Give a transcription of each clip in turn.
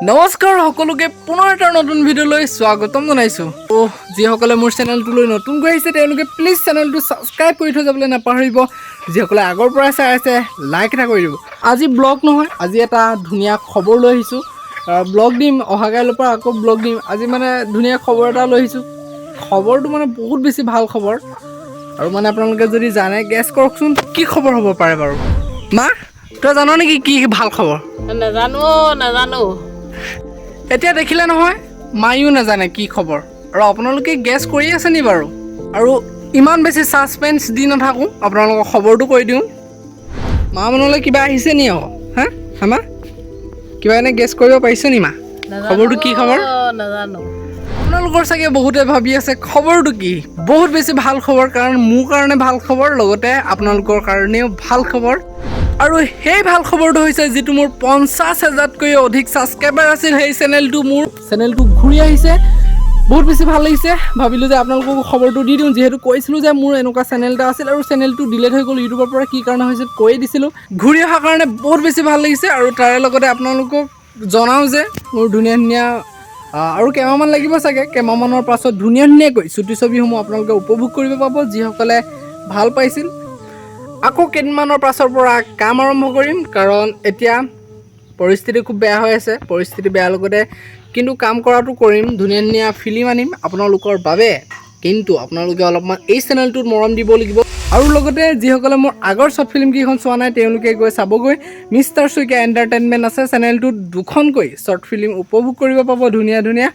নমস্কাৰ সকলোকে, পুনৰ এটা নতুন ভিডিঅ'লৈ স্বাগতম জনাইছোঁ। যিসকলে মোৰ চেনেলটোলৈ নতুনকৈ আহিছে, তেওঁলোকে প্লিজ চেনেলটো ছাবস্ক্ৰাইব কৰি থৈ যাবলৈ নাপাহৰিব। যিসকলে আগৰ পৰাই চাই আছে, লাইক এটা কৰি দিব। আজি ব্লগ নহয়, আজি এটা ধুনীয়া খবৰ লৈ আহিছোঁ। ব্লগ দিম অহা কাইলৈৰ পৰা, আকৌ ব্লগ দিম। আজি মানে ধুনীয়া খবৰ এটা লৈ আহিছোঁ। খবৰটো মানে বহুত বেছি ভাল খবৰ আৰু মানে আপোনালোকে যদি জানে, গেছ কৰকচোন কি খবৰ হ'ব পাৰে বাৰু। মা, তই জান নেকি কি ভাল খবৰ? নাজানো অ', নাজানো। এতিয়া দেখিলে নহয়, মায়ো নাজানে কি খবৰ। আৰু আপোনালোকে গেছ কৰি আছে নি বাৰু? আৰু ইমান বেছি ছাছপেঞ্চ দি নাথাকোঁ, আপোনালোকক খবৰটো কৈ দিওঁ। মা মনলৈ কিবা আহিছে নি আকৌ? হা হা মা, কিবা এনে গেছ কৰিব পাৰিছে নি মা? নাজানো। খবৰটো কি খবৰ? অ', নাজানো। আপোনালোকৰ চাগে বহুতে ভাবি আছে খবৰটো কি। বহুত বেছি ভাল খবৰ, কাৰণ মোৰ কাৰণে ভাল খবৰ, লগতে আপোনালোকৰ কাৰণেও ভাল খবৰ। আৰু সেই ভাল খবৰটো হৈছে, যিটো মোৰ 50 হাজাৰতকৈ অধিক ছাবস্ক্ৰাইবাৰ আছিল, সেই চেনেলটো, মোৰ চেনেলটো ঘূৰি আহিছে। বহুত বেছি ভাল লাগিছে। ভাবিলোঁ যে আপোনালোককো খবৰটো দি দিওঁ, যিহেতু কৈছিলোঁ যে মোৰ এনেকুৱা চেনেল এটা আছিল আৰু চেনেলটো ডিলেট হৈ গ'ল ইউটিউবৰ পৰা, কি কাৰণে হৈছিল কৈয়ে দিছিলোঁ। ঘূৰি অহাৰ কাৰণে বহুত বেছি ভাল লাগিছে। আৰু তাৰে লগতে আপোনালোকক জনাওঁ যে মোৰ ধুনীয়া ধুনীয়া আৰু কেইমাহমান লাগিব চাগে, কেইমাহমানৰ পাছত ধুনীয়া ধুনীয়াকৈ চুটি ছবিসমূহ আপোনালোকে উপভোগ কৰিব পাব, যিসকলে ভাল পাইছিল। আকৌ কেইদিনমানৰ পাছৰ পৰা কাম আৰম্ভ কৰিম, কাৰণ এতিয়া পৰিস্থিতি খুব বেয়া হৈ আছে। পৰিস্থিতি বেয়াৰ লগতে কিন্তু কাম কৰাটো কৰিম, ধুনীয়া ধুনীয়া ফিল্ম আনিম আপোনালোকৰ বাবে। কিন্তু আপোনালোকে অলপমান এই চেনেলটোত মৰম দিব লাগিব। আৰু লগতে যিসকলে মোৰ আগৰ শ্বৰ্ট ফিল্মকেইখন চোৱা নাই, তেওঁলোকে গৈ চাবগৈ। মিষ্টাৰ শইকীয়া এণ্টাৰটেইনমেণ্ট আছে চেনেলটোত, দুখনকৈ শ্বৰ্ট ফিল্ম উপভোগ কৰিব পাব ধুনীয়া ধুনীয়া।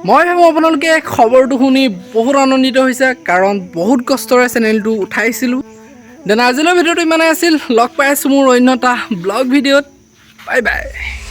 মই ভাবোঁ আপোনালোকে খবৰটো শুনি বহুত আনন্দিত হৈছে, কাৰণ বহুত কষ্টৰে চেনেলটো উঠাইছিলোঁ। Then আজিলৈ ভিডিঅ'টো ইমানেই আছিল। লগ পাই আছোঁ মোৰ অন্য এটা ব্লগ ভিডিঅ'ত। Bye bye.